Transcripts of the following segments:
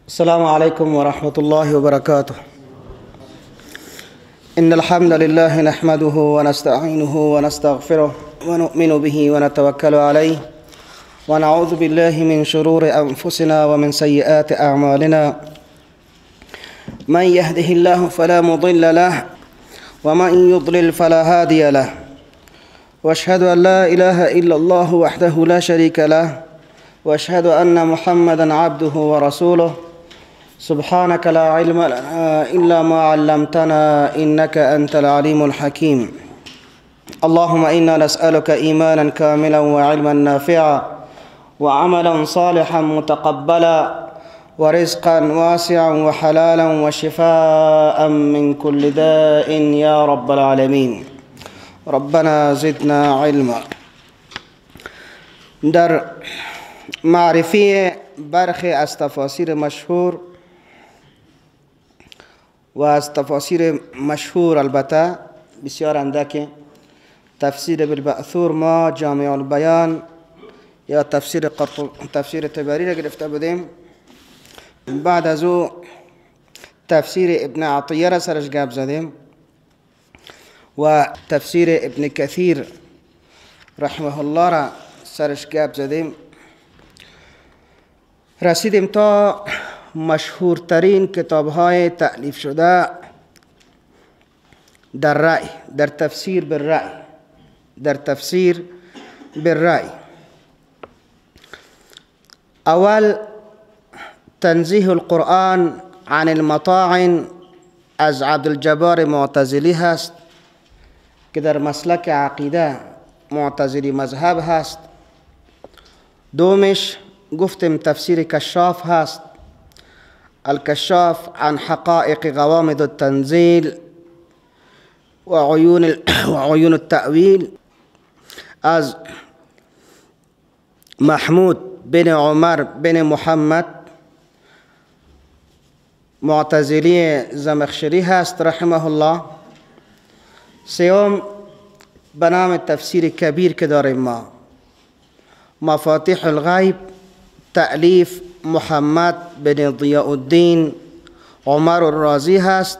السلام علیکم ورحمة الله وبرکاته. إن الحمد لله نحمده ونستعينه ونستغفره ونؤمن به ونتوكل عليه ونعوذ بالله من شرور أنفسنا ومن سيئات أعمالنا. من يهده الله فلا مضل له ومن يضلل فلا هادي له، واشهد أن لا إله إلا الله وحده لا شريك له، واشهد أن محمدا عبده ورسوله. سبحانك لا علم لنا إلا ما علمتنا إنك أنت العليم الحكيم. اللهم إنا نسألك إيمانا كاملا وعلما نافعا وعملا صالحا متقبلا ورزقا واسعا وحلالا وشفاء من كل داء يا رب العالمين. ربنا زدنا علما. در معرفی برخی از تفاسیر مشهور و از تفاسیر مشهور البته بسیار اندک، تفسیر بالمأثور ما جامع البیان یا تفسیر طبری را گرفته بودیم. بعد از او تفسیر ابن عطیه را سرش گپ زدیم و تفسیر ابن کثیر رحمه الله را سرش گپ زدیم. رسیدیم تا مشهورترین کتاب‌های تألیف شده در رأی، در تفسیر بالرأی، در تفسیر بالرأی. اول تنزیه القرآن عن المطاعن از عبدالجبار معتزلی هست که در مسلک عقیده معتزلی مذهب هست. دومش گفتم تفسیر کشاف هست، الکشاف عن حقائق غوامض التنزیل وعیون التأویل از محمود بن عمر بن محمد معتزلی زمخشری هست رحمه الله. سوم به نام تفسیر کبیر که داریم ما، مفاتیح الغیب تألیف محمد بن ضیاء الدین عمر الرازی هست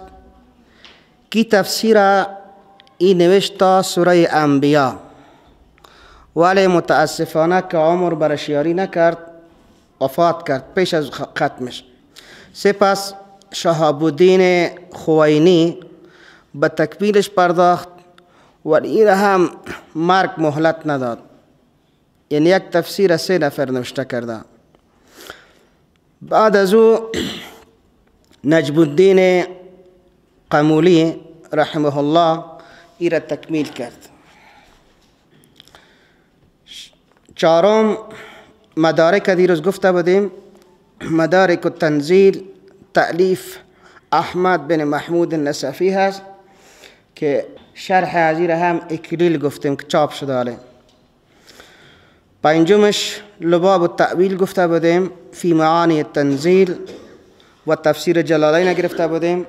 که تفسیر این نوشت تا سوره انبیا، ولی متاسفانه که عمر برش یاری نکرد، وفات کرد پیش از ختمش. سپس شهاب الدین خوینی به تکمیلش پرداخت و این هم مرگ مهلت نداد، یعنی یک تفسیر 3 نفر نوشته کرده. بعد از او نجم الدین قمولی رحمه الله ای را تکمیل کرد. چهارم مدارک دیروز گفته بودیم، مدارک التنزیل تألیف احمد بن محمود النسفی هست که شرح از را هم اکلیل گفتیم که چاپ شده. علی پنجمش لباب التأویل گفته بودیم فی معانی التنزیل و تفسیر جلالین گرفته بودیم.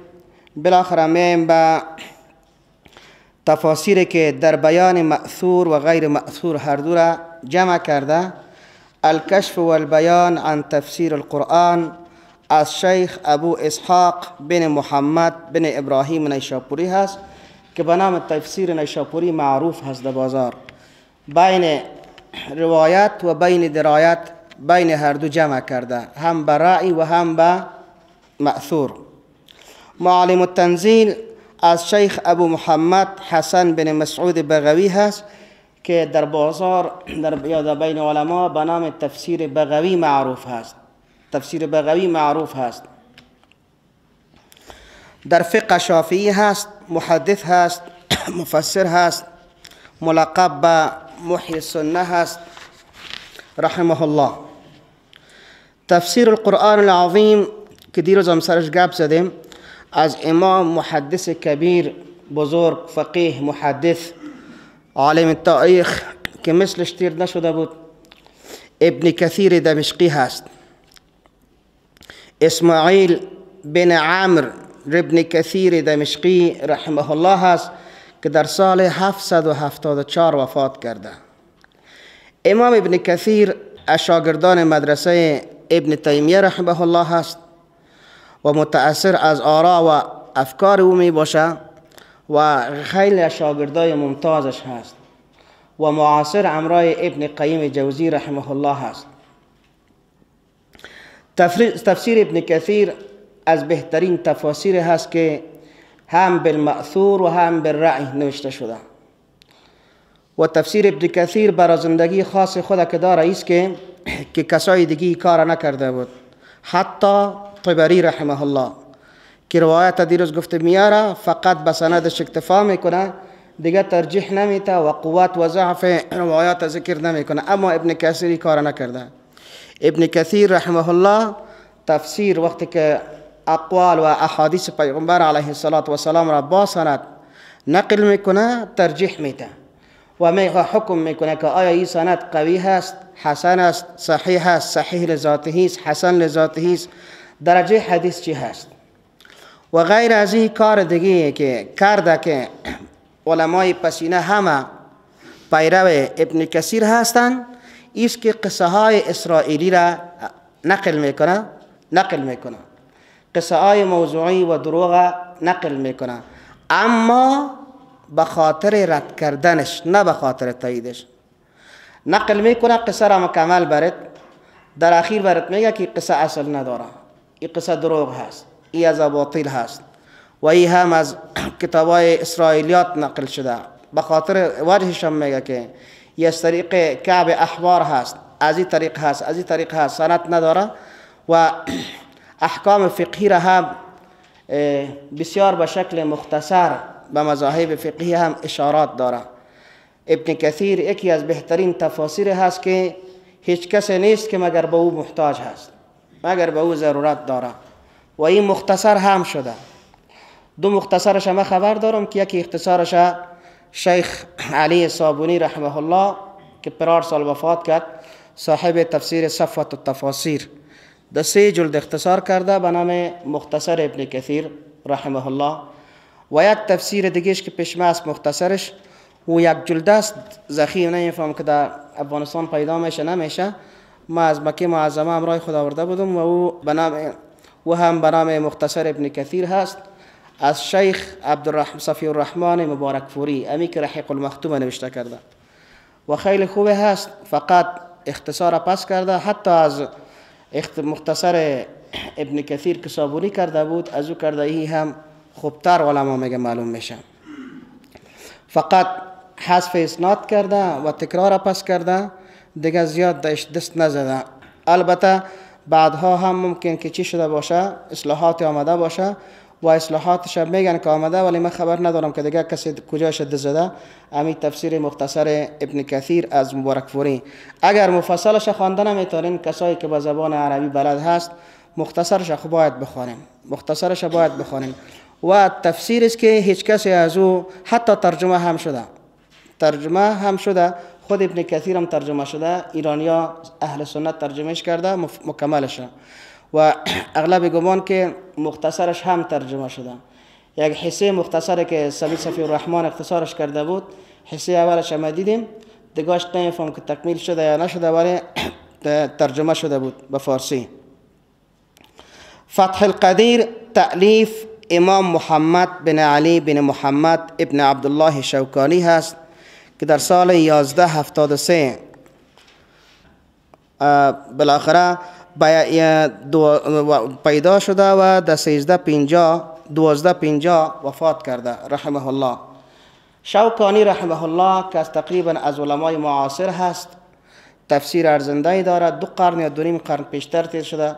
بالاخره میم به تفاسیر که در بیان مأثور و غیر مأثور هر دو را جمع کرده، الکشف والبیان عن تفسیر القرآن از شیخ ابو اسحاق بن محمد بن ابراهیم نیشاپوری هست که به نام تفسیر نیشاپوری معروف هست در بازار. بین روایت و بین درایت، بین هر دو جمع کرده، هم به رأی و هم به مأثور. معالم التنزیل از شیخ ابو محمد حسن بن مسعود بغوی هست که در بازار یا در بین علما به نام تفسیر بغوی معروف هست، تفسیر بغوی معروف هست. در فقه شافعی هست، محدث هست، مفسر هست، ملقب به محی السنه هست رحمه الله. تفسیر القرآن العظیم که دیروز هم سرش گپ زدیم، از امام محدث کبیر بزرگ فقیه محدث عالم تاریخ که مثلش تیر نشده بود، ابن کثیر دمشقی هست. اسماعیل بن عمرو ابن کثیر دمشقی رحمه الله هست که در سال 774 وفات کرده. امام ابن کثیر از شاگردان مدرسه ابن تیمیه رحمه الله هست. و متأثر از آرا و افکار او می باشه و خیلی شاگردای ممتازش هست و معاصر امرای ابن قیم جوزی رحمه الله هست. تفسیر ابن کثیر از بهترین تفاسیر هست که هم بالمأثور و هم بالرأی نوشته شده. و تفسیر ابن کثیر برای زندگی خاص خود که داره است که کسای دیگه کار نکرده بود، حتی طبری رحمه الله که روایت دیروز گفته میاره فقط به سندش اکتفا میکنه، دیگه ترجیح نمیته و قوت و ضعف روایات ذکر نمیکنه. اما ابن کثیر کار نکرده. ابن کثیر رحمه الله تفسیر وقتی که اقوال و احادیث پیغمبر علیه الصلاة والسلام را با سند نقل میکنه، ترجیح میده و حکم میکنه که آیا این سند قوی هست، حسن است، صحیح است، صحیح لذاته است، حسن لذاته است، درجه حدیث چی هست و غیر از این کار دیگه که کرده که علمای پسینه همه پیرو ابن کثیر هستند، ایست که قصه های اسرائیلی را نقل میکنه، قصه های موضوعی و دروغ نقل میکنه، اما به خاطر رد کردنش نه به خاطر تاییدش. نقل میکنه قصه را مکمل برد، در اخیر برد میگه که قصه اصل نداره، این قصه دروغ هست، این از باطل هست و این هم از کتابای اسرائیلیات نقل شده. به خاطر وجهش هم میگه که یه از طریق کعب احبار هست، از این طریق هست، از این طریق هست، سند نداره. و احکام فقهی را هم بسیار به شکل مختصر به مذاهب فقهی هم اشارات داره. ابن کثیر یکی از بهترین تفاسیر هست که هیچ کس نیست که مگر به او محتاج هست، مگر به او ضرورت داره و این مختصر هم شده. دو مختصرش ما خبر دارم که یکی اختصارش شیخ علی صابونی رحمه الله که پرار سال وفات کرد، صاحب تفسیر صفوة التفاسیر، در 3 جلد اختصار کرده به نام مختصر ابن کثیر رحمه الله. و یک تفسیر دیگهش که پیش ما است مختصرش و یک جلد است، ضخیم، نمیفهم که در افغانستان پیدا میشه نمیشه، ما از مکه معظمه همراه خود آورده بودم و او به نام و هم به نام مختصر ابن کثیر هست، از شیخ عبدالرحمن صفی الرحمن مبارک فوری، امی که رحیق المختوم نوشته کرده و خیلی خوبه هست. فقط اختصار پس کرده، حتی از مختصر ابن کثیر که صابونی کرده بود از او کرده ای هم خوبتر علما میگه معلوم میشه. فقط حذف اسناد کرده و تکرار پس کرده، دیگه زیاد دست نزده. البته بعدها هم ممکن که چی شده باشه، اصلاحات آمده باشه و اصلاحاتش میگن که آمده، ولی من خبر ندارم که دیگه کسی کجاش دست زده. امی تفسیر مختصر ابن کثیر از مبارک فوری، اگر مفصلش خوانده نمیتونین، کسایی که با زبان عربی بلد هست مختصرش خب باید بخوانیم، مختصرش باید بخوانیم. و تفسیر است که هیچ کسی از او حتی ترجمه هم شده، ترجمه هم شده، خود ابن کثیر هم ترجمه شده، ایرانیا اهل سنت ترجمهش کرده مکملش، و اغلب گمان که مختصرش هم ترجمه شده. یک حصه مختصره که صفی الرحمن اختصارش کرده بود، حصه اولش هم دیدیم، دیگهش نمیفهم که تکمیل شده یا نشده، ولی ترجمه شده بود به فارسی. فتح القدیر تألیف امام محمد بن علی بن محمد ابن عبدالله شوکانی هست که در سال 1173 بالاخره پیدا شده و در 1250 وفات کرده رحمه الله. شوکانی رحمه الله که از تقریبا از علمای معاصر هست، تفسیر ارزنده دارد، 2 قرن یا 2.5 قرن پیشتر تیر شده.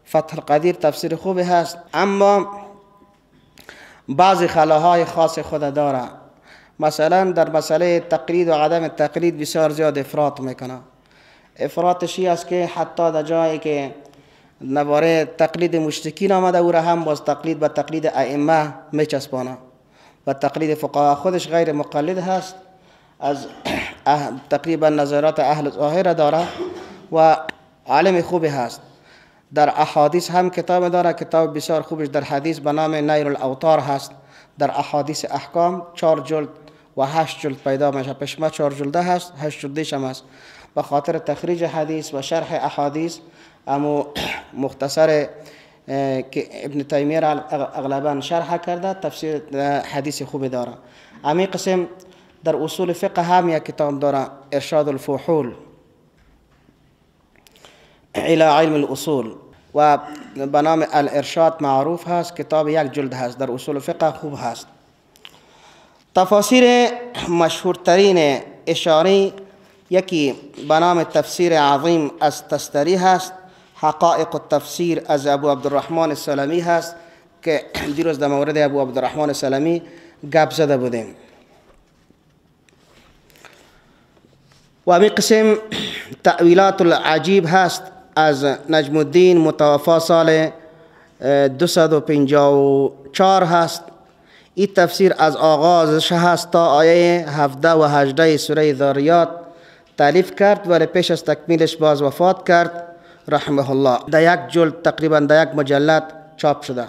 فتح القدیر تفسیر خوبی هست، اما بعضی خلاهای خاص خود داره. مثلا در مسئله تقلید و عدم تقلید بسیار زیاد افراط میکنه. افراطش است که حتی در جایی که نواره تقلید مشرکین آمده، او را هم باز تقلید به تقلید ائمه میچسبانه و تقلید فقها. خودش غیر مقلد هست، از تقریبا نظرات اهل ظاهر داره و عالم خوبی هست. در احادیث هم کتاب داره، کتاب بسیار خوبش در حدیث به نام نیر الاوطار هست. در احادیث احکام 4 جلد و 8 جلد پیدا میشه، پشما 4 جلده هست، 8 جلدش هم هست. به خاطر تخریج حدیث و شرح احادیث، اما مختصر که ابن تیمیه را اغلبا شرح کرده، تفسیر حدیث خوبی داره. امی قسم در اصول فقه هم یک کتاب داره، ارشاد الفحول الى علم الاصول، و به نام الارشاد معروف هست. کتاب یک جلد هست، در اصول فقه خوب هست. تفاسیر مشهورترین اشاری یکی به نام تفسیر عظیم از تستری هست، حقائق التفسیر از ابو عبدالرحمن السلمی هست که دیروز در مورد ابو عبدالرحمن السلمی گپ زده بودیم. و همین قسم تأویلات العجیب هست از نجم الدین، متوفا سال 254 هست. این تفسیر از آغازش هست تا آیه 17 و 18 سوره ذاریات تالیف کرد، ولی پیش از تکمیلش باز وفات کرد رحمه الله. در یک جلد تقریبا در یک مجلد چاپ شده.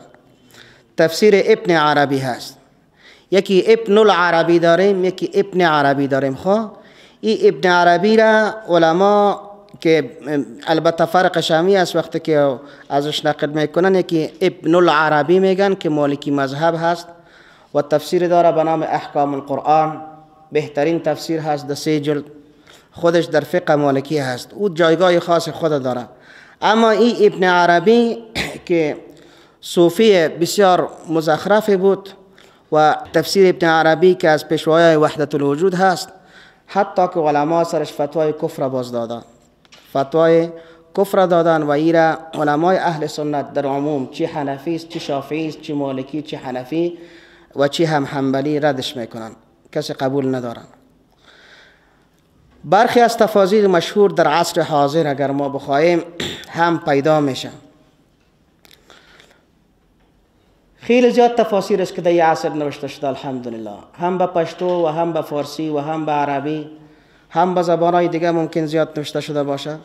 تفسیر ابن عربی هست. یکی ابن العربی داریم، یکی ابن عربی داریم. خب این ابن عربی را علما که البته فرق شامی است وقتی که ازش نقل میکنن، یکی ابن العربی میگن که مالکی مذهب هست و تفسیر داره به نام احکام القرآن، بهترین تفسیر هست، در 3 جلد، خودش در فقه مالکی هست، او جایگاه خاص خود داره. اما این ابن عربی که صوفی بسیار مزخرف بود و تفسیر ابن عربی که از پیشوای وحدت الوجود هست، حتی که علما سرش فتوای کفر باز دادن، فتوای کفر دادن و ایرا علمای اهل سنت در عموم، چی حنفی است، چی شافعی است، چی مالکی، چی حنفی و چی هم حنبلی ردش میکنن، کسی قبول ندارن. برخی از تفاسیر مشهور در عصر حاضر اگر ما بخواهیم هم پیدا میشه. خیلی زیاد تفاسیر است که در عصر نوشته شده الحمدلله، هم به پشتو و هم به فارسی و هم به عربی، هم به زبانهای دیگه ممکن زیاد نوشته شده باشه.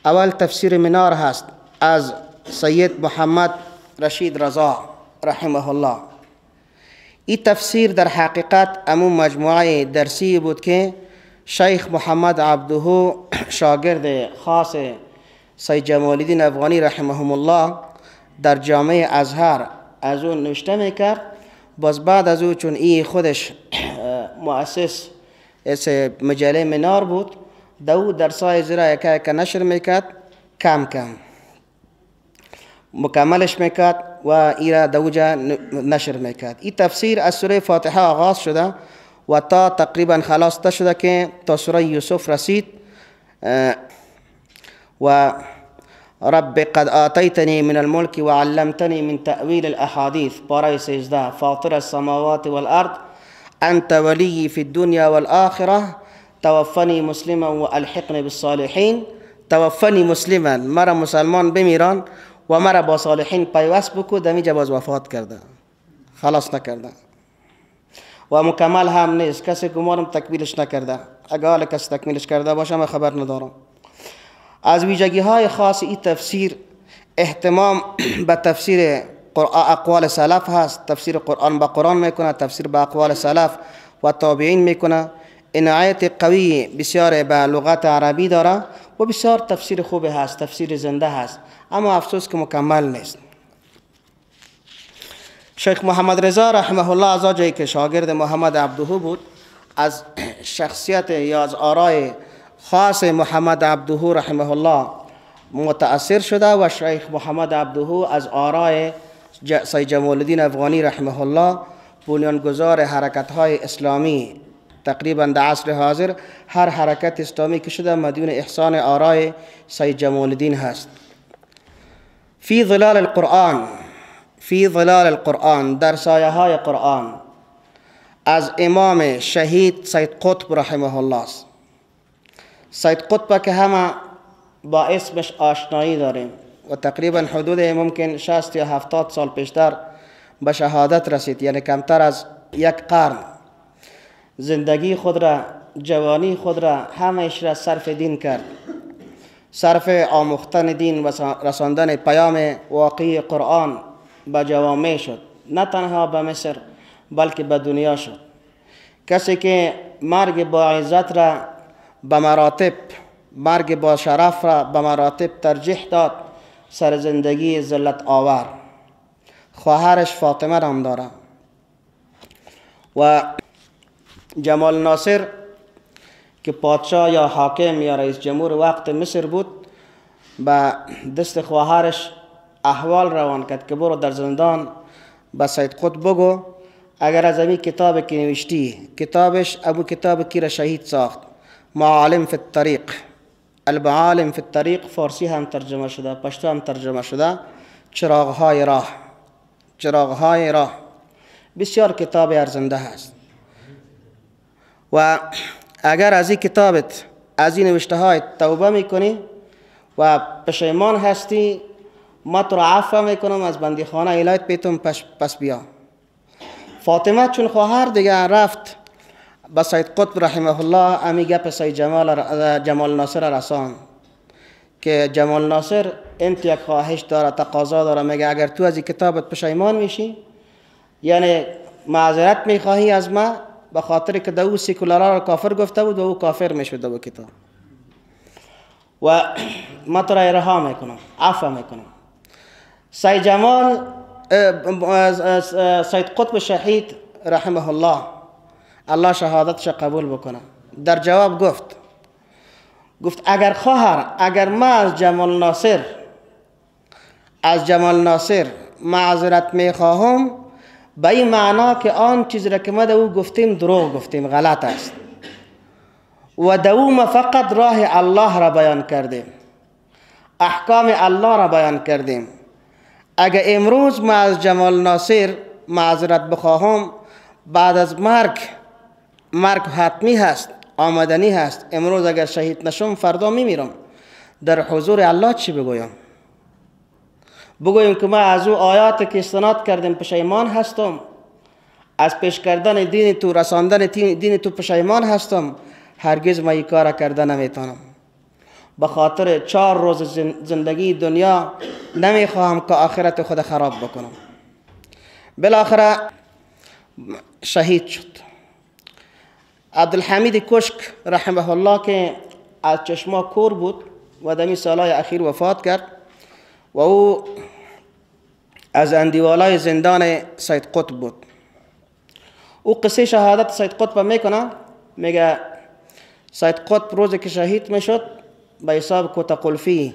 اول تفسیر منار هست از سید محمد رشید رضا رحمه الله. این تفسیر در حقیقت امون مجموعه درسی بود که شیخ محمد عبده شاگرد خاص سید جمال الدین افغانی رحمهم الله در جامعه ازهر از اون نوشته میکرد. باز بعد از او چون ای خودش مؤسس مجله منار بود، دو درسای زیرا یکا که نشر میکرد، کم کم مکملش میکرد و ایرا دوجا نشر میکرد. این تفسیر از سوره فاتحه آغاز شده و تا تقریبا خلاص شده که تا سوره یوسف رسید. و رب قد آتیتنی من الملک و علمتنی من تأویل الاحادیث، پاره 13، فاطر السماوات والارض انت ولی فی الدنیا والآخرة توفنی مسلما و الحقنی بالصالحین. توفنی مسلما، مرا مسلمان بمیران و مرا با صالحین پیوست بکو. دمیجا باز وفات کرده، خلاص نکرده و مکمل هم نیست، کسی گمانم تکمیلش نکرده. اگه حال کسی تکمیلش کرده باشه من خبر ندارم. از ویژگی های خاص این تفسیر اهتمام به تفسیر اقوال سلف هست. تفسیر قرآن به قرآن میکنه، تفسیر به اقوال سلف و تابعین میکنه. عنایت قوی بسیار به لغت عربی داره و بسیار تفسیر خوب هست، تفسیر زنده هست، اما افسوس که مکمل نیست. شیخ محمد رضا رحمه الله از جایی که شاگرد محمد عبده بود، از شخصیت یا از آرای خاص محمد عبده رحمه الله متأثر شده و شیخ محمد عبده از آرای سید جمال الدین افغانی رحمه الله بنیانگذار حرکت‌های اسلامی تقریبا در عصر حاضر، هر حرکت اسلامی که شده مدیون احسان آرای سید جمال الدین هست. فی ظلال القرآن، فی ظلال القرآن، در سایه های قرآن، از امام شهید سید قطب رحمه الله است. سید قطب که همه با اسمش آشنایی داریم و تقریبا حدود ممکن 60 یا 70 سال پیشتر به شهادت رسید، یعنی کمتر از یک قرن زندگی خود را، جوانی خود را، همه‌اش را صرف دین کرد، صرف آموختن دین و رساندن پیام واقعی قرآن به جوامع شد، نه تنها به مصر بلکه به دنیا شد. کسی که مرگ با عزت را به مراتب، مرگ با شرف را به مراتب ترجیح داد سر زندگی ذلت آور. خواهرش فاطمه نام داره. و جمال ناصر که پادشاه یا حاکم یا رئیس جمهور وقت مصر بود، به دست خواهرش احوال روان کرد که برو در زندان به سید قطب بگو اگر از این کتاب که نوشتی، کتابش ابو کتاب کی را شهید ساخت، معالم فی الطریق، المعالم فی الطریق، فارسی هم ترجمه شده، پشتو هم ترجمه شده، چراغهای راه، چراغهای راه، بسیار کتاب ارزنده هست. و اگر از این کتابت، از این نوشته های توبه میکنی و پشیمان هستی، ما تو را عفو میکنم، از بندیخانه ایلایت بیتم، پس بیا. فاطمه چون خواهر دیگه رفت به سید قطب رحمه الله، امی گپ سید جمال ناصر رسان که جمال ناصر انت یک خواهش داره، تقاضا داره، میگه اگر تو از این کتابت پشیمان میشی، یعنی معذرت میخواهی از ما، به خاطر که دو سیکولارا را کافر گفته بود و او کافر میشد دو کتاب، و ما تو را رها میکنم، عفو میکنم. سید جمال سید قطب شهید رحمه الله، الله شهادتش قبول بکنه، در جواب گفت اگر خواهر، اگر ما از جمال ناصر معذرت میخواهم، به این معنا که آن چیز را که ما او گفتیم دروغ گفتیم، غلط است، و دوم فقط راه الله را بیان کردیم، احکام الله را بیان کردیم. اگر امروز ما از جمال ناصر معذرت بخواهم، بعد از مرگ، مرگ حتمی هست، آمدنی هست، امروز اگر شهید نشم فردا میمیرم، در حضور الله چی بگویم؟ بگویم که ما از او آیات که استناد کردیم پشیمان هستم، از پیش کردن دین تو، رساندن دین تو پشیمان هستم، هرگز ما این کار کرده نمیتونم. به خاطر 4 روز زندگی دنیا نمیخواهم که آخرت خود خراب بکنم. بالاخره شهید شد. عبدالحمید کشک رحمه الله که از چشما کور بود و در سالهای اخیر وفات کرد و او از اندیوالای زندان سید قطب بود. او قصه شهادت سید قطب میکنه، میگه سید قطب روزی که شهید میشد به حساب کوته قلفی،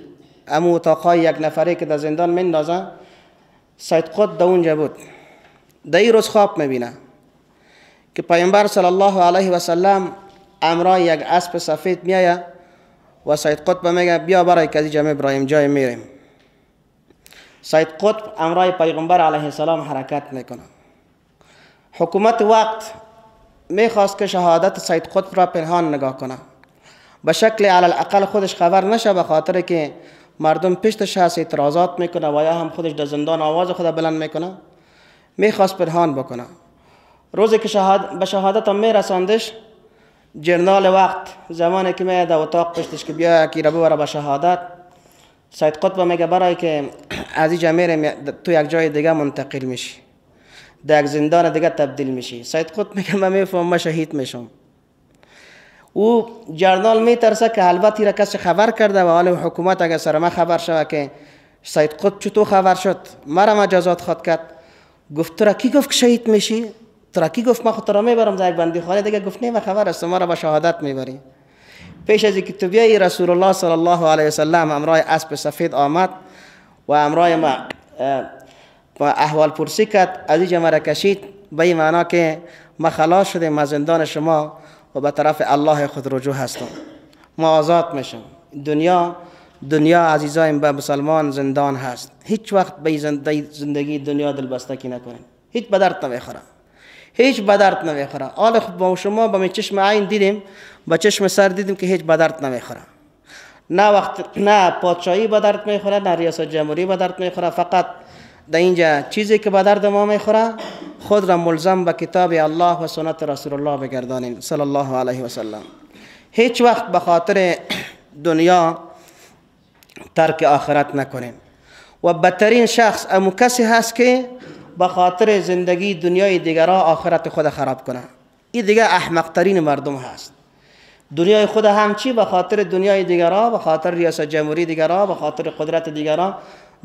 امو اتاقای یک نفره که در زندان مندازن، سید قطب در اونجا بود. در این روز خواب میبینه که پیامبر صلی الله علیه و سلم امرای یک اسب سفید میایه و سید قطب میگه بیا برای که از جمع ابراهیم جای میریم. سید قطب امرای پیغمبر علیه السلام حرکت میکنه. حکومت وقت میخواست که شهادت سید قطب را پنهان نگاه کنه، به شکل علی الاقل خودش خبر نشه، به خاطر که مردم پشتش هست اعتراضات میکنه و یا هم خودش در زندان آواز خود بلند میکنه، میخواست پنهان بکنه. روزی که به شهادت هم میرساندش، جرنال وقت زمانی که میاد اتاق پشتش که بیا کی را ببره به شهادت، سید قطب میگه برای که از اینجا میریم تو یک جای دیگه منتقل میشی، در یک زندان دیگه تبدیل میشی. سید قطب میگه من میفهمم من شهید میشم. او جرنال میترسه که البته را کسی خبر کرده و حال حکومت اگر سر ما خبر شوه که سید قطب چطور خبر شد مرا مجازات خواد کرد. گفت تو را کی گفت که شهید میشی؟ تو را کی گفت؟ ما خود را میبرم در یک بندی خانه دیگه. گفت نه من خبر است، ما را به شهادت میبری. پیش از اینکه تو بیایی رسول الله صلی الله علیه وسلم امرای اسب سفید آمد و امرای ما احوال پرسی کرد، از اینجا مرا کشید، به این معنا که ما خلاص شدیم از زندان شما و به طرف الله خود رجوع هستم، ما آزاد میشم. دنیا عزیزایم به مسلمان زندان هست. هیچ وقت به زندگی دنیا دلبستگی نکنیم، هیچ به درد نمیخوره، هیچ به درد نمیخوره. حال خب با شما با چشم عین دیدیم، با چشم سر دیدیم که هیچ به درد نمیخوره. نه وقت نه پادشاهی به درد میخوره، نه ریاست جمهوری به درد میخوره. فقط در اینجا چیزی که به درد ما میخوره خود را ملزم به کتاب الله و سنت رسول الله بگردانیم صلی الله علیه و سلم. هیچ وقت به خاطر دنیا ترک آخرت نکنیم. و بدترین شخص امو کسی هست که به خاطر زندگی دنیای دیگرها آخرت خود خراب کنه. این دیگه احمق ترین مردم هست. دنیای خود هم چی به خاطر دنیای دیگرها، به خاطر ریاست جمهوری دیگرها، به خاطر قدرت دیگرها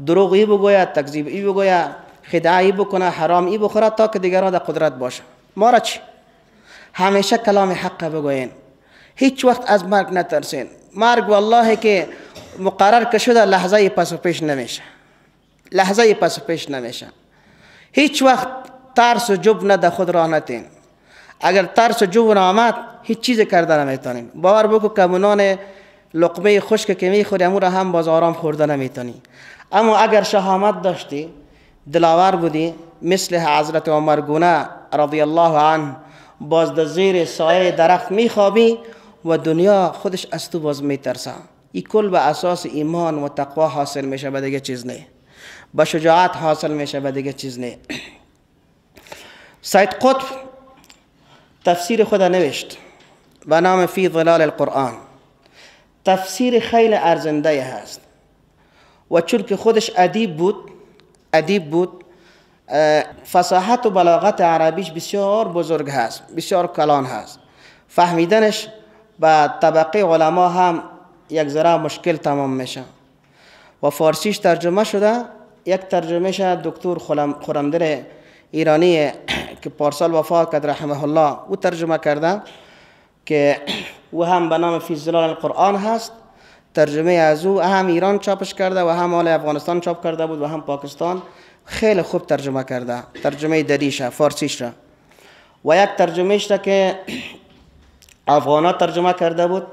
دروغ ای بگوید، تکذیب ای بگوید، خدعه ای بکنه، حرام ای بخوره تا که دیگران در قدرت باشه. ما را چی؟ همیشه کلام حق بگوین، هیچ وقت از مرگ نترسین. مرگ والله که مقرر که شده لحظه پس و پیش نمیشه، لحظه پس و پیش نمیشه. هیچ وقت ترس و جبن در خود راه نتین. اگر ترس و جبن آمد هیچ چیز کرده نمیتونین. باور بکو که منان لقمه خشک که میخوری امو را هم باز آرام خورده نمیتونی. اما اگر شهامت داشتی، دلاور بودی، مثل حضرت عمر گونه رضی الله عنه، باز در زیر سایه درخت میخوابی و دنیا خودش از تو باز میترسه. این کل به اساس ایمان و تقوا حاصل میشه، به دیگه چیز نه. با شجاعت حاصل میشه، به دیگه چیز نه. سید قطب تفسیر خود نوشت به نام فی ظلال القرآن. تفسیر خیلی ارزنده هست و چون که خودش ادیب بود، فصاحت و بلاغت عربیش بسیار بزرگ هست، بسیار کلان هست. فهمیدنش به طبقه علما هم یک ذره مشکل تمام میشه و فارسیش ترجمه شده. یک ترجمه شده دکتر خرمدر ایرانی که پارسال وفات کرد رحمه الله، او ترجمه کرده که او هم به نام فی ظلال القرآن هست. ترجمه از او هم ایران چاپش کرده و هم آل افغانستان چاپ کرده بود و هم پاکستان. خیلی خوب ترجمه کرده، ترجمه دریشه فارسیش را. و یک ترجمه را که افغانا ترجمه کرده بود،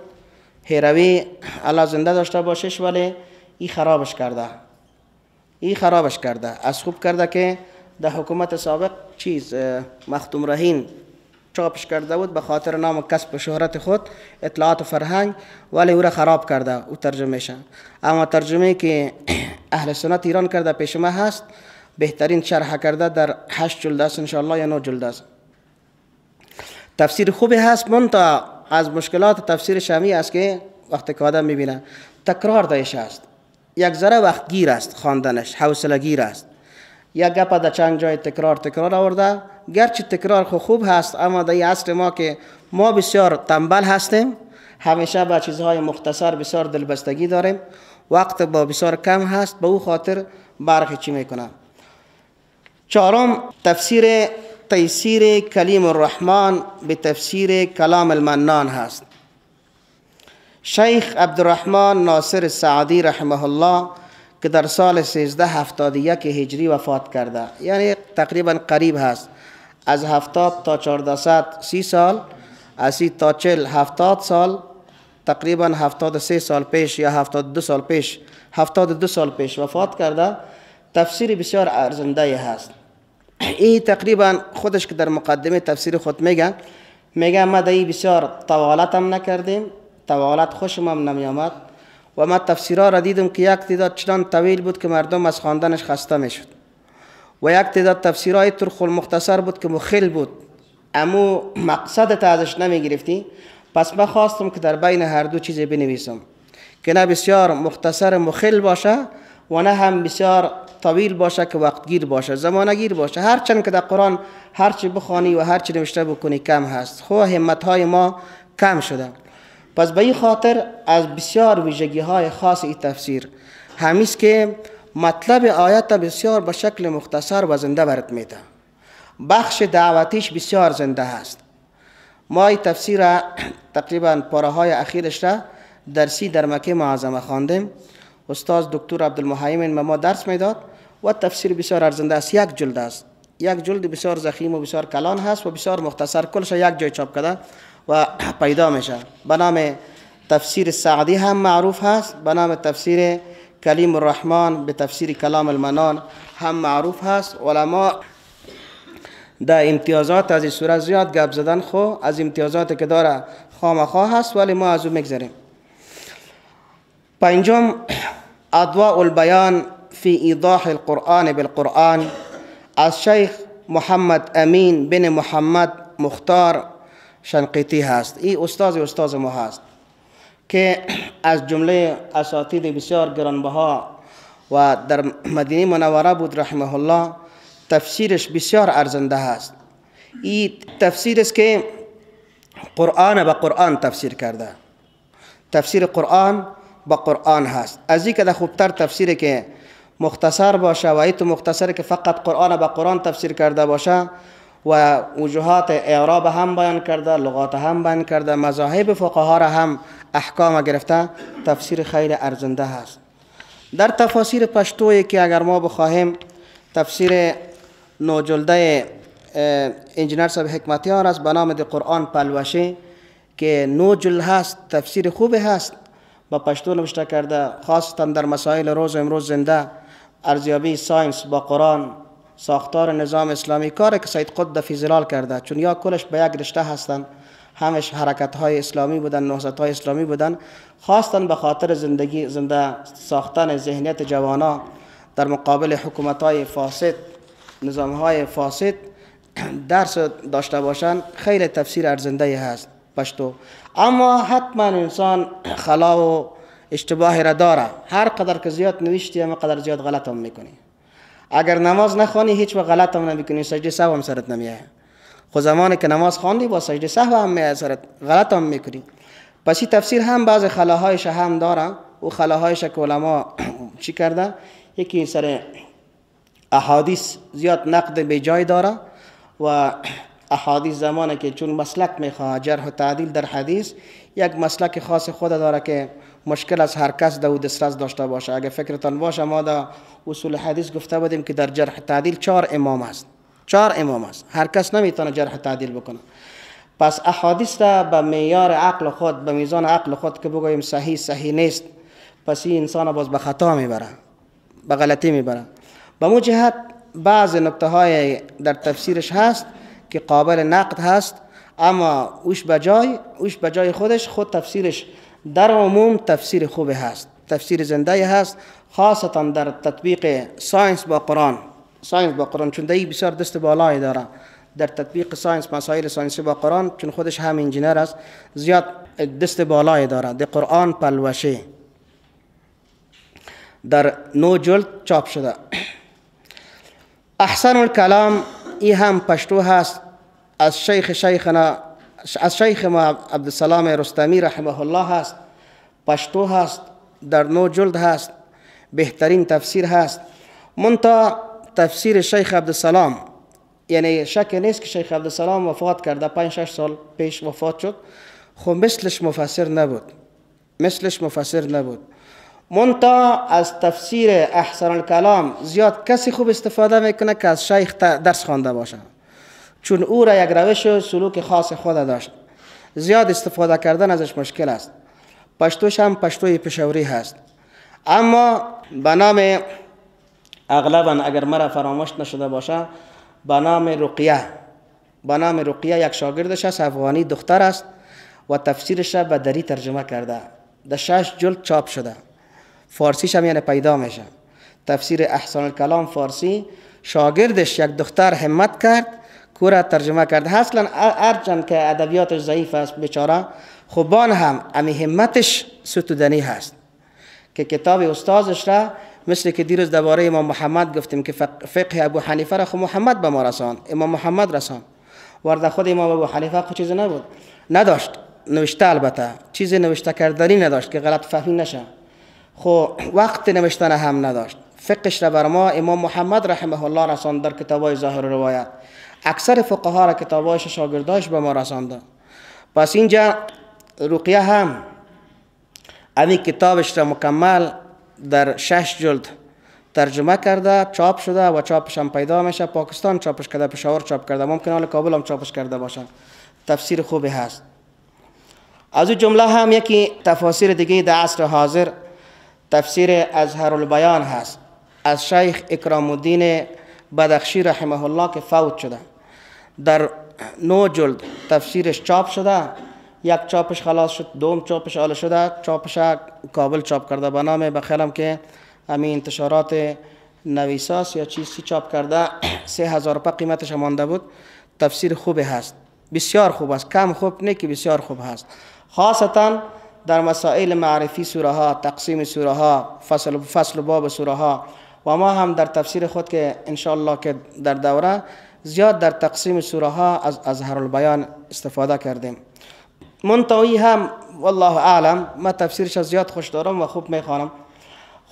هیروی الله زنده داشته باشش، ولی ای خرابش کرده، ای خرابش کرده. از خوب کرده که در حکومت سابق چیز مختوم رهین چاپش کرده بود به خاطر نام کسب شهرت خود، اطلاعات و فرهنگ، ولی او را خراب کرده او ترجمه شه. اما ترجمه که اهل سنت ایران کرده پیش ما هست، بهترین شرح کرده، در 8 جلد است انشاءالله یا 9 جلد است. تفسیر خوبی هست، منتها از مشکلات تفسیر شامی است که وقتی که آدم میبینه تکرار دایش است، یک ذره وقت گیر است خواندنش، حوصله گیر است. یک گپ در چند جای تکرار آورده، گرچه تکرار خوب هست، اما در این عصر ما که ما بسیار تنبل هستیم، همیشه با چیزهای مختصر بسیار دلبستگی داریم، وقت با بسیار کم هست، به او خاطر برخی چی میکنه. چهارم، تفسیر تیسیر کلیم الرحمن به تفسیر کلام المنان هست. شیخ عبدالرحمن ناصر سعدی رحمه الله که در سال 1371 هجری وفات کرده، یعنی تقریبا قریب هست از 70 تا 430 سال، از 30 تا 40 70 سال، تقریبا 73 سال پیش یا 72 سال پیش، 72 سال پیش وفات کرده. تفسیر بسیار ارزنده هست. این تقریبا خودش که در مقدمه تفسیر خود میگه ما در بسیار طوالت هم نکردیم، طوالت خوشم هم نمی آمد و ما تفسیرها را دیدم که یک تعداد چنان طویل بود که مردم از خواندنش خسته میشد و یک تعداد تفسیرهای ترخ مختصر بود که مخل بود، امو مقصد ازش نمی گرفتی. پس ما خواستم که در بین هر دو چیز بنویسم که نه بسیار مختصر مخل باشه و نه هم بسیار طویل باشه که وقتگیر باشه، زمانگیر باشه. هرچند که در قرآن هرچی بخوانی و هرچی نوشته بکنی کم هست، خو همت های ما کم شده. پس به این خاطر از بسیار ویژگی های خاص این تفسیر همیست که مطلب آیت بسیار به شکل مختصر و زنده برات میده. بخش دعوتیش بسیار زنده هست. ما این تفسیر تقریبا پاره های اخیرش را درسی در مکه معظمه خواندیم. استاد دکتر عبدالمهیمن به ما درس میداد و تفسیر بسیار ارزنده است. یک جلد است، یک جلد بسیار ضخیم و بسیار کلان هست و بسیار مختصر، کلش یک جای چاپ کرده و پیدا میشه. به نام تفسیر سعدی هم معروف هست، به نام تفسیر کلیم الرحمن به تفسیر کلام المنان هم معروف هست. علما در امتیازات از این سوره زیاد گپ زدن، خو از امتیازات که داره خامخواه هست، ولی ما از او میگذریم. پنجم، اضواء البیان فی ایضاح القرآن بالقرآن از شیخ محمد امین بن محمد مختار شنقیطی هست. این استاد ما هست که از جمله اساتید بسیار گرانبها و در مدینه منوره بود رحمه الله. تفسیرش بسیار ارزنده هست. این تفسیر است که قرآن به قرآن تفسیر کرده، تفسیر قرآن با قرآن هست. از این که خوبتر تفسیری که مختصر باشه و ایتو مختصر که فقط قرآن به قرآن تفسیر کرده باشه و وجوهات اعراب هم بیان کرده، لغات هم بیان کرده، مذاهب فقها را هم احکام گرفته، تفسیر خیلی ارزنده هست. در تفاسیر پشتویی که اگر ما بخواهیم تفسیر 9 جلده انجینر صاحب حکمتیار است به نام د قرآن پلوشه که 9 جلد هست، تفسیر خوبی هست، با پشتو نوشته کرده، خاصتا در مسائل روز امروز زنده، ارزیابی science با قرآن، ساختار نظام اسلامی، کاری که سید قطب فی ظلال کرده، چون یا کلش به یک رشته هستند، همش حرکت های اسلامی بودن، نهضت های اسلامی بودن، خواستن به خاطر زندگی زنده ساختن ذهنیت جوانا در مقابل حکومت های فاسد، نظام های فاسد درس داشته باشن. خیلی تفسیر ارزنده هست پشتو. اما حتما انسان خلا و اشتباهی را داره، هر قدر که زیاد نوشتی هم قدر زیاد غلط هم میکنی. اگر نماز نخوانی هیچ وقت غلط هم نمیکنی، سجده سهو هم سرت نمیایه. خو زمانی که نماز خواندی با سجده سهو هم میایه سرت، غلط هم میکنی. پس این تفسیر هم بعض خلاهایش هم داره. او خلاهایش که علما چی کرده، یکی سر احادیث زیاد نقد به جای داره و احادیث زمانه که چون مسلک میخواه جرح و تعدیل در حدیث یک مسلک خاص خود داره که مشکل از هر کس در او دسترس داشته باشه. اگر فکرتان باشه ما در اصول حدیث گفته بودیم که در جرح تعدیل 4 امام است، 4 امام است، هر کس نمیتونه جرح تعدیل بکنه. پس احادیث را به معیار عقل خود، به میزان عقل خود که بگوییم صحیح صحیح نیست، پس این انسان باز به خطا میبره، به غلطی میبره. به مو جهت بعض نکته های در تفسیرش هست که قابل نقد هست، اما اوش بجای خودش، خود تفسیرش در عموم تفسیر خوب هست، تفسیر زنده هست، خاصتا در تطبیق science با قرآن. science با قرآن چون دی بسیار دست بالایی داره در تطبیق science، مسائل science ی با قرآن، چون خودش هم انجینر است، زیاد دست بالایی داره. در قرآن پلوشه در 9 جلد چاپ شده. احسن الکلام ای هم پشتو هست، از شیخ شیخنا، از شیخ ما عبدالسلام رستمی رحمه الله هست، پشتو هست، در 9 جلد هست، بهترین تفسیر هست. منتها تفسیر شیخ عبدالسلام، یعنی شک نیست که شیخ عبدالسلام وفات کرده، 5-6 سال پیش وفات شد، خب مثلش مفسر نبود، مثلش مفسر نبود. منتها از تفسیر احسن الکلام زیاد کسی خوب استفاده میکنه که از شیخ درس خوانده باشه، چون او را یک روش و سلوک خاص خود داشت، زیاد استفاده کردن ازش مشکل است. پشتوش هم پشتوی پشوری هست، اما به نام اغلبا اگر مرا فراموش نشده باشه به نام رقیه، به نام رقیه یک شاگردش است، افغانی دختر است و تفسیرش را به دری ترجمه کرده، در 6 جلد چاپ شده، فارسیش هم یعنی پیدا میشه. تفسیر احسن الکلام فارسی، شاگردش یک دختر همت کرد کورا ترجمه کرد. اصلا هرچند که ادبیاتش ضعیف است بیچاره، خوبان هم امی همتش ستودنی هست که کتاب استادش را، مثل که دیروز درباره امام محمد گفتیم که فقه ابو حنیفه را خو محمد به ما رسان، امام محمد رسان، ورده خود امام ابو حنیفه خو چیزی نبود، نداشت نوشته، البته چیزی نوشته کردنی نداشت که غلط فهمی نشه، خو وقت نوشتن هم نداشت. فقهش را بر ما امام محمد رحمه الله رساند در کتابای ظاهر روایت، اکثر فقها را کتابایش شاگرداش به ما رسانده. پس اینجا رقیه هم امی کتابش را مکمل در 6 جلد ترجمه کرده، چاپ شده و چاپش هم پیدا میشه، پاکستان چاپش کرده، پشاور چاپ کرده، ممکن حال کابل هم چاپش کرده باشه. تفسیر خوبی هست. از او جمله هم یکی تفاسیر دیگه در عصر حاضر تفسیر ازهر البیان هست، از شیخ اکرام الدین بدخشی رحمه الله که فوت شده، در 9 جلد تفسیرش چاپ شده، یک چاپش خلاص شد، دوم چاپش آله شده، چاپش کابل چاپ کرده به نام بخیلم که همین انتشارات نویساس یا چیزی چاپ کرده، 3000 روپه قیمتش مانده بود. تفسیر خوبی هست، بسیار خوب است، کم خوب نه که بسیار خوب هست، خاصتا در مسائل معرفی سوره ها، تقسیم سوره ها، فصل و باب سوره ها. و ما هم در تفسیر خود که انشاءالله که در دوره زیاد در تقسیم سوره ها از ازهر البیان استفاده کردیم. منتهی هم والله اعلم ما تفسیرش زیاد خوش دارم و خوب میخوانم.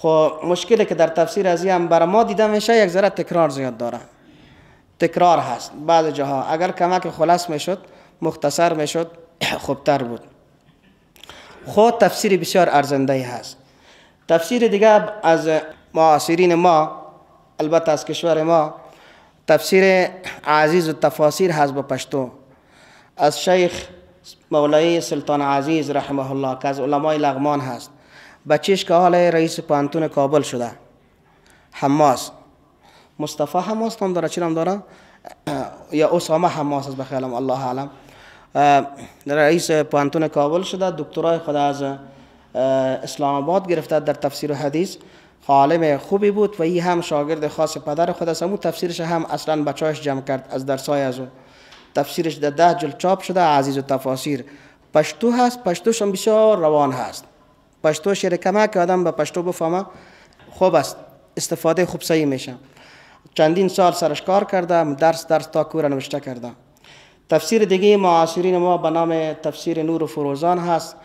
خب مشکلی که در تفسیر از هم برای ما دیده میشه یک ذره تکرار زیاد داره، تکرار هست بعض جاها. اگر کمک خلاص میشد، مختصر میشد، خوبتر بود. خود تفسیر بسیار ارزنده هست. تفسیر دیگه از معاصرین ما، البته از کشور ما، تفسیر عزیز و تفاسیر هست با پشتو، از شیخ مولای سلطان عزیز رحمه الله که از علمای لغمان هست. بچهش که حال رئیس پانتون کابل شده، حماس، مصطفی حماس نام داره، چی نام داره، یا اسامه حماس است بخیالم، الله اعلم. رئیس پانتون کابل شده، دکترای خود از اسلام آباد گرفته در تفسیر و حدیث. عالم خوبی بود و ای هم شاگرد خاص پدر خود است. تفسیرش هم اصلا بچه‌اش جمع کرد از درسای از او. تفسیرش در 10 جلد چاپ شده، عزیز و تفاسیر. پشتو هست، پشتوش هم بسیار روان هست. پشتو شعر کمه که آدم به پشتو بفهمه خوب است، استفاده خوب صحیح میشه. چندین سال سرش کار کردم، درس تا کور نوشته کردم. تفسیر دیگه معاصرین ما به نام تفسیر نور و فروزان هست،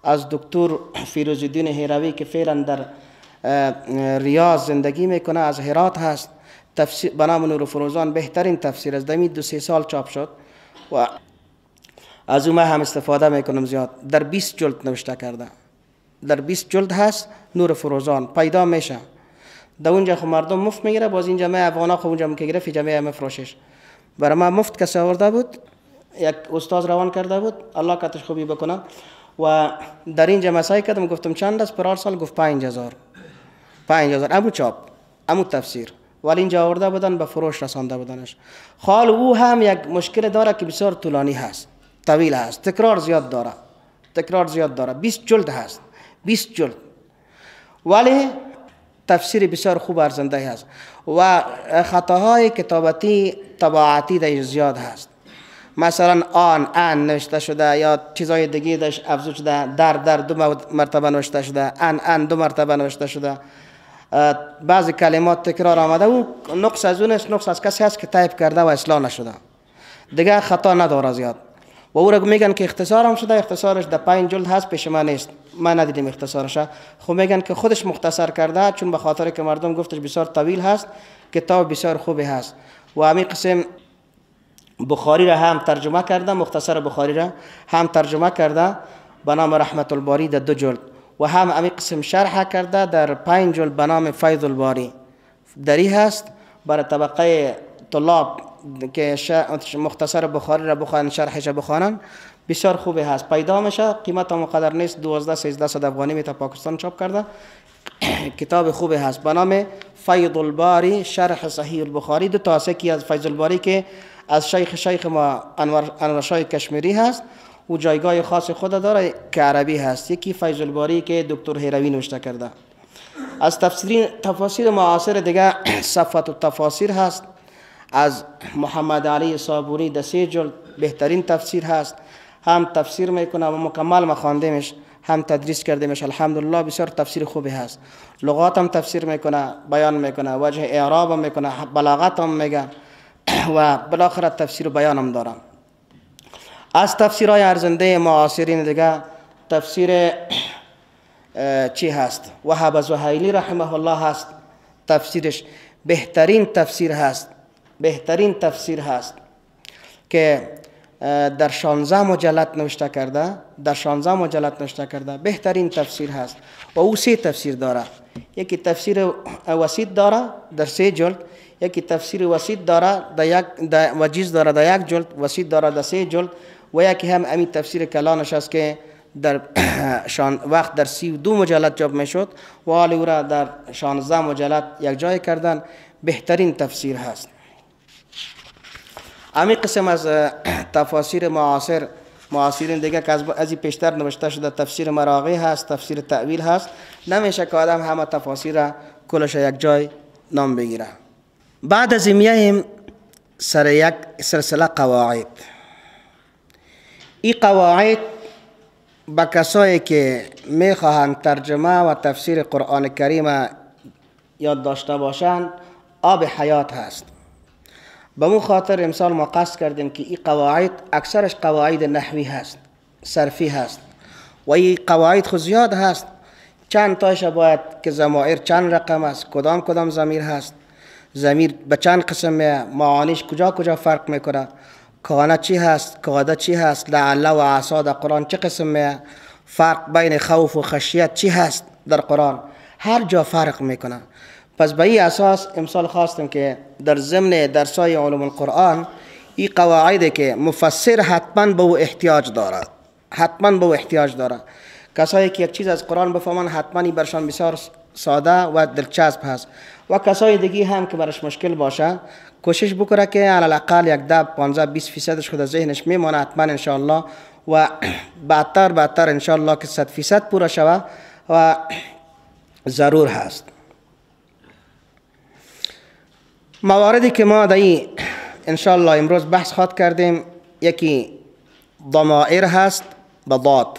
از دکتر فیروزالدین هیروی که فعلا در ریاض زندگی میکنه، از هرات هست. تفسیر به نام نور و فروزان بهترین تفسیر است، دمی 2-3 سال چاپ شد و از اون هم استفاده میکنم زیاد. در 20 جلد نوشته کرده، در 20 جلد هست نور فروزان، پیدا میشه. در اونجا خب مردم مفت میگیره، باز اینجا ما افغانا خب اونجا که گرفت جمعه مفروشش. برای ما مفت کسی آورده بود، یک استاد روان کرده بود، الله کتش خوبی بکنه. و در اینجا مسای کردم، گفتم چند است؟ پرار سال گفت 5000. 5000 امو چاپ، امو تفسیر، ولی اینجا آورده بودن به فروش رسانده بودنش. خال او هم یک مشکل داره که بسیار طولانی هست، طویل هست، تکرار زیاد داره، تکرار زیاد داره. 20 جلد هست، 20 جلد، ولی تفسیر بسیار خوب ارزنده هست و خطاهای کتابتی طباعتی در زیاد هست. مثلا آن ان نوشته شده یا چیزای دیگه داشت افزود شده، در دو مرتبه نوشته شده، ان ان دو مرتبه نوشته شده، بعضی کلمات تکرار آمده. و نقص از اون است، نقص از کسی هست که تایپ کرده و اصلاح نشده، دیگه خطا نداره زیاد. و او را میگن که اختصار هم شده، اختصارش در 5 جلد هست، پیش من نیست، من ندیدیم اختصارش. خب میگن که خودش مختصر کرده، چون به خاطر که مردم گفتش بسیار طویل هست، کتاب بسیار خوبی هست. و همین قسم بخاری را هم ترجمه کرده، مختصر بخاری را هم ترجمه کرده به نام رحمت الباری در 2 جلد، و هم همین قسم شرح کرده در 5 جلد به نام فیض الباری. دری هست برای طبقه طلاب که مختصر بخاری را بخوانن، شرحش بخوانن، بسیار خوبی هست، پیدا میشه، قیمت هم مقدر نیست، 1200-1300 افغانی میته، پاکستان چاپ کرده. کتاب خوبی هست به نام فیض الباری شرح صحیح البخاری. دو تا یکی از فیض الباری که از شیخ ما انور شاه کشمیری هست و جایگاه خاص خود داره که عربی هست، یکی فیض الباری که دکتر هیروی نوشته کرده. از تفاسیر معاصر دیگه صفت التفاسیر هست از محمد علی صابونی در 3 جلد، بهترین تفسیر هست، هم تفسیر میکنه و مکمل ما خواندیمش، هم تدریس کردیمش، الحمدلله بسیار تفسیر خوبی هست. لغات هم تفسیر میکنه، بیان میکنه، وجه اعراب هم میکنه، بلاغت هم میگه و بالاخره تفسیر و بیان هم داره. از تفسیرهای ارزنده معاصرین دیگه تفسیر چی هست؟ وهب زهیلی رحمه الله هست، تفسیرش بهترین تفسیر هست، بهترین تفسیر هست که در 16 مجلد نوشته کرده، در 16 مجلد نوشته کرده، بهترین تفسیر هست. و او 3 تفسیر داره، یکی تفسیر وسیط داره در 3 جلد، یکی تفسیر وسیط داره در یک وجیز داره در 1 جلد، وسیط داره در 3 جلد، و یکی هم امی تفسیر کلانش است که در وقت در 32 مجلد چاپ میشد و حال او را در 16 مجلد یک جای کردن، بهترین تفسیر هست. امی قسم از تفاسیر معاصرین دیگه که از این پیشتر نوشته شده، تفسیر مراغی هست، تفسیر تأویل هست. نمیشه که آدم همه تفاسیر را کلش یک جای نام بگیره. بعد از این میایم سر یک سلسله قواعد. این قواعد به کسایی که میخواهند ترجمه و تفسیر قرآن کریم یاد داشته باشند آب حیات هست. به اون خاطر امسال ما قصد کردیم که این قواعد اکثرش قواعد نحوی هست، صرفی هست، و این قواعد خو زیاد هست. چند تایش باید که ضمائر چند رقم است، کدام کدام ضمیر هست، ضمیر به چند قسم، معانیش کجا کجا فرق میکنه، کانه چی هست، کاده چی هست، لعله و عصا در قرآن چه قسم، فرق بین خوف و خشیت چی هست در قرآن، هر جا فرق میکنه. پس به این اساس امسال خواستم که در ضمن درسای علوم القرآن این قواعد که مفسر حتما به او احتیاج داره، حتما به او احتیاج داره. کسایی که یک چیز از قرآن بفهمن حتما این برشان بسیار ساده و دلچسب هست، و کسای دیگه هم که برش مشکل باشه کوشش بکنه که علی الاقل یک 10 15 20 فیصدش خود ذهنش میمانه حتما انشاءالله، و بعدتر انشاءالله که 100% پورا شوه و ضرور هست. مواردی که ما در انشاءالله امروز بحث خواد کردیم، یکی ضمائر هست به ضاد،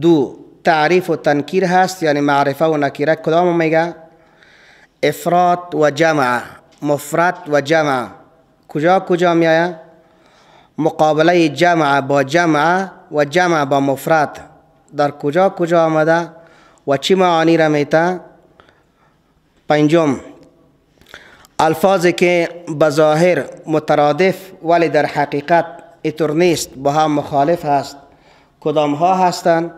دو تعریف و تنکیر هست یعنی معرفه و نکیره کدام میگه، افراد و جمع، مفرد و جمع کجا کجا میایه، مقابله جمع با جمع و جمع با مفرد در کجا کجا آمده و چی معانی را میته. پنجم الفاظی که بظاهر مترادف ولی در حقیقت اینطور نیست، با هم مخالف هست، کدام ها هستند.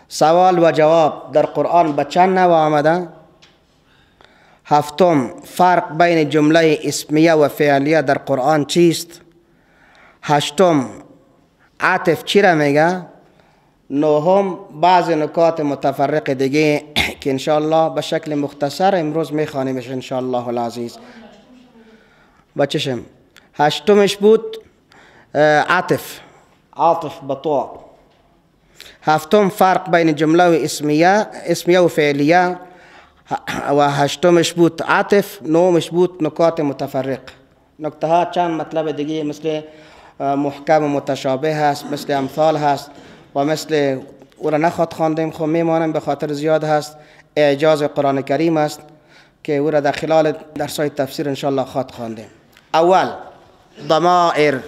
سوال و جواب در قرآن به چند نوع آمده. هفتم فرق بین جمله اسمیه و فعلیه در قرآن چیست. هشتم عطف چی را میگه. نهم بعض نکات متفرق دیگه که انشاءالله به شکل مختصر امروز میخوانیمش انشاءالله العزیز. بچشم هشتمش بود عطف، عاطف بطاع. هفتم فرق بین جمله و اسمیه و فعلیه، و هشتمش بود عطف، نهمش بود نکات متفرق. نکته ها چند مطلب دیگه مثل محکم و متشابه هست، مثل امثال هست و مثل او را نخواد خواندیم، خب میمانم به خاطر زیاد هست. اعجاز قرآن کریم است که او را در خلال درسای تفسیر انشاءالله خواد خواندیم. اول ضمائر.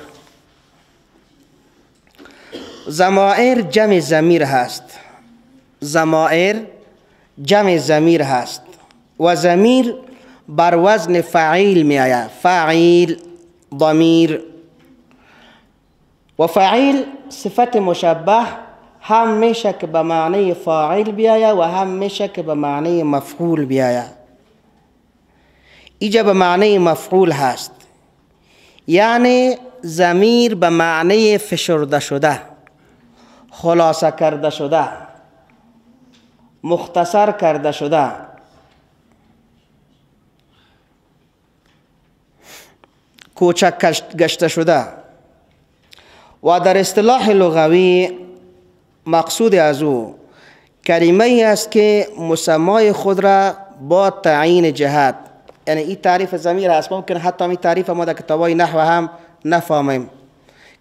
ضمائر جمع ضمیر هست، ضمائر جمع ضمیر هست و ضمیر بر وزن فعیل می آید، فعیل ضمیر. و فعیل صفت مشبه هم میشه که به معنی فاعل بیاید و هم میشه که به معنی مفعول بیاید. اینجا به معنی مفعول هست، یعنی ضمیر به معنی فشرده شده، خلاصه کرده شده، مختصر کرده شده. کوچک گشته شده. و در اصطلاح لغوی مقصود از او کلمه ای است که مسمای خود را با تعیین جهت، یعنی این تعریف ضمیر است، ممکن حتی این تعریف ما در کتابای نحو هم نفهمیم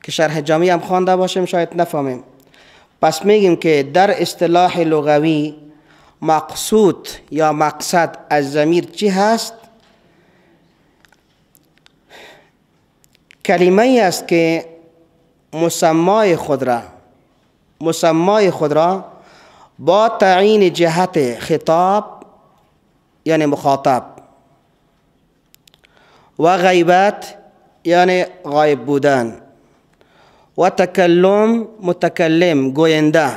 که شرح جامعی هم خوانده باشیم شاید نفهمیم. پس میگیم که در اصطلاح لغوی مقصود یا مقصد از ضمیر چی هست؟ کلمه ای است که مسمای خود را با تعیین جهت خطاب یعنی مخاطب و غیبت یعنی غایب بودن و تکلم متکلم گوینده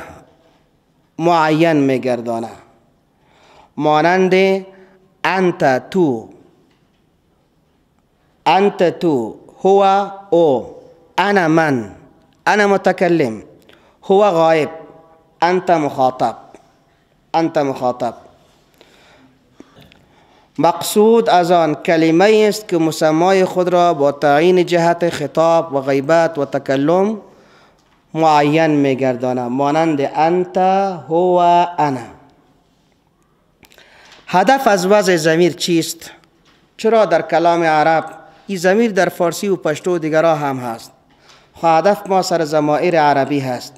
معین میگردانه، مانند انت تو، انت تو، هو او، انا من، انا متکلم، هو غایب، انت مخاطب، انت مخاطب. مقصود از آن کلمه است که مسمای خود را با تعیین جهت خطاب و غیبت و تکلم معین میگردانه، مانند انت، هو، انا. هدف از وضع ضمیر چیست؟ چرا در کلام عرب این ضمیر در فارسی و پشتو و دیگرها هم هست؟ خب هدف ما سر ضمائر عربی هست.